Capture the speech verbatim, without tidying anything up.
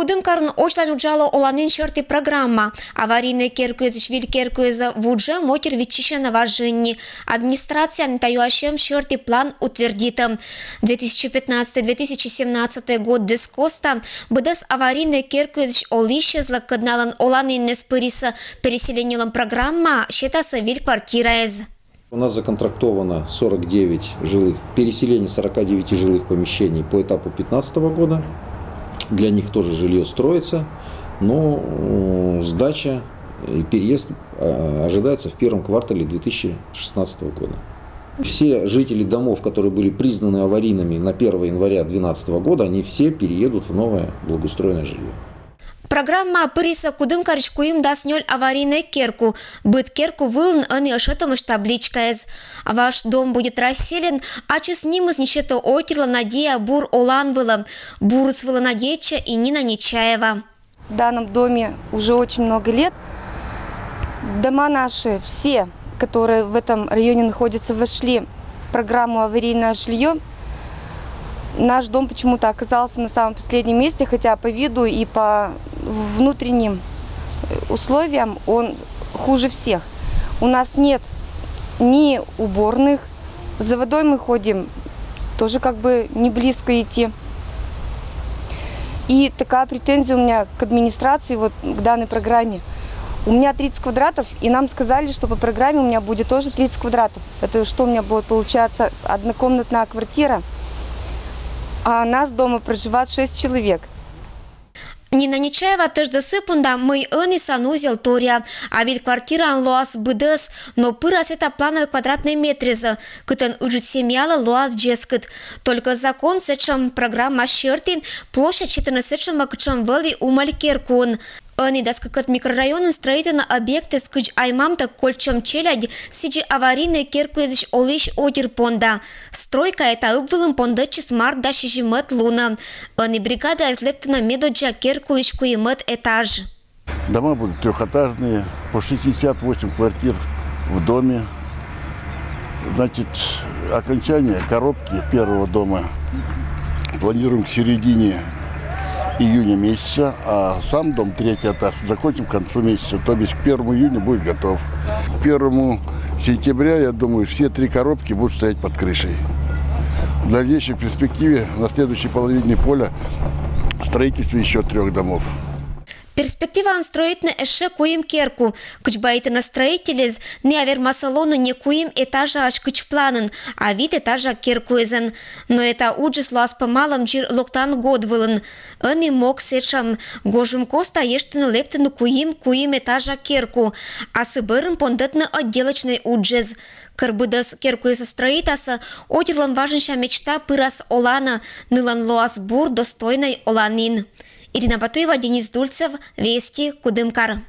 Кудымкарын очлань уджало оланин сьӧрті программа. Аварийнӧй керкуэзысь виль керкуэзӧ вуджӧм отир виччысьӧн важӧн ни. Администрацияын та юасьӧм сьӧрті план утвердитӧм. Две тысячи пятнадцатый, две тысячи семнадцатый годъяс коста быдӧс аварийнӧй керкуэзысь олысьӧзлы, кӧд налӧн оланінныс пырис переселениелӧн программа, сетасӧ виль квартираэз. У нас законтрактовано сорок девять жилых, переселение сорока девяти жилых помещений по этапу пятнадцатого года. Для них тоже жилье строится, но сдача и переезд ожидается в первом квартале две тысячи шестнадцатого года. Все жители домов, которые были признаны аварийными на первое января двенадцатого года, они все переедут в новое благоустроенное жилье. Программаӧ пырисӧ Кудымкарысь куимдас нёль аварийнӧй керку. Быд керку вылын ӧні ӧшӧтӧмысь табличкаэз. «Ваш дом будет расселен», ачыс нимыс ни сетӧ отирлы надея бур олан вылӧ. Бурыс вылӧ надейтчӧ и Нина Нечаева. В данном доме уже очень много лет. Дома наши все, которые в этом районе находятся, вошли в программу «Аварийное жилье». Наш дом почему-то оказался на самом последнем месте, хотя по виду и по внутренним условиям он хуже всех. У нас нет ни уборных, за водой мы ходим тоже как бы не близко идти. И такая претензия у меня к администрации, вот к данной программе. У меня тридцать квадратов, и нам сказали, что по программе у меня будет тоже тридцать квадратов. Это что у меня будет получаться? Однокомнатная квартира, а нас дома проживает шесть человек. Нина Нечаева тӧждӧ сы понда, мый ӧні санузел торъя, а виль квартираын лоас быдӧс, но пырас этап планӧ квадратнӧй метрезӧ, кытӧн ыджыд семьялы лоас дзескыд. Только закон сэтшӧм программа сьӧрті площадь сетӧны сэтшӧмӧ, кытшӧм вӧлі Умӧль керкуын. Ӧні дас кыкӧд микрорайонын стрӧитӧны объектъяс, кыдз ай-мамтӧг кольччӧм челядь, сідзи аварийнӧй керкуэзысь олысь отир понда. Стройкаӧ та ыб вылын пондӧдчис март дас сизимӧд лунӧ. Ӧні бригадаыс лэптӧны медоддза керкулысь куимӧд этаж. Дома будут трехэтажные, по шестьдесят восемь квартир в доме. Значит, окончание коробки первого дома планируем к середине июня месяца, а сам дом, третий этаж, закончим к концу месяца, то есть к первому июня будет готов. К первому сентября, я думаю, все три коробки будут стоять под крышей. В дальнейшей перспективе на следующей половине поля строительство еще трех домов. Перспективаын стрӧитны эшшӧ куим керку. Кыдз баитӧны строителез, найӧ вермасны лоны не куим этажаӧсь, кыдз планын, а вит этажа керкуэзӧн. Но эта уджыс лоас пӧ малӧм дзир локтан год вылын. Ӧні мог сэтшӧм: гожӧм коста ештыны лэптӧны куим куим этажа керку, а сы бӧрын пондӧтны отделочнӧй уджыс. Кӧр быдӧс керкуыс стрӧитасӧ, отирлӧн важӧнся мечта пырас оланӧ, нылӧн лоас бур, достойнӧй оланін. Ирина Батуева, Денис Дульцев, Вести, Кудымкар.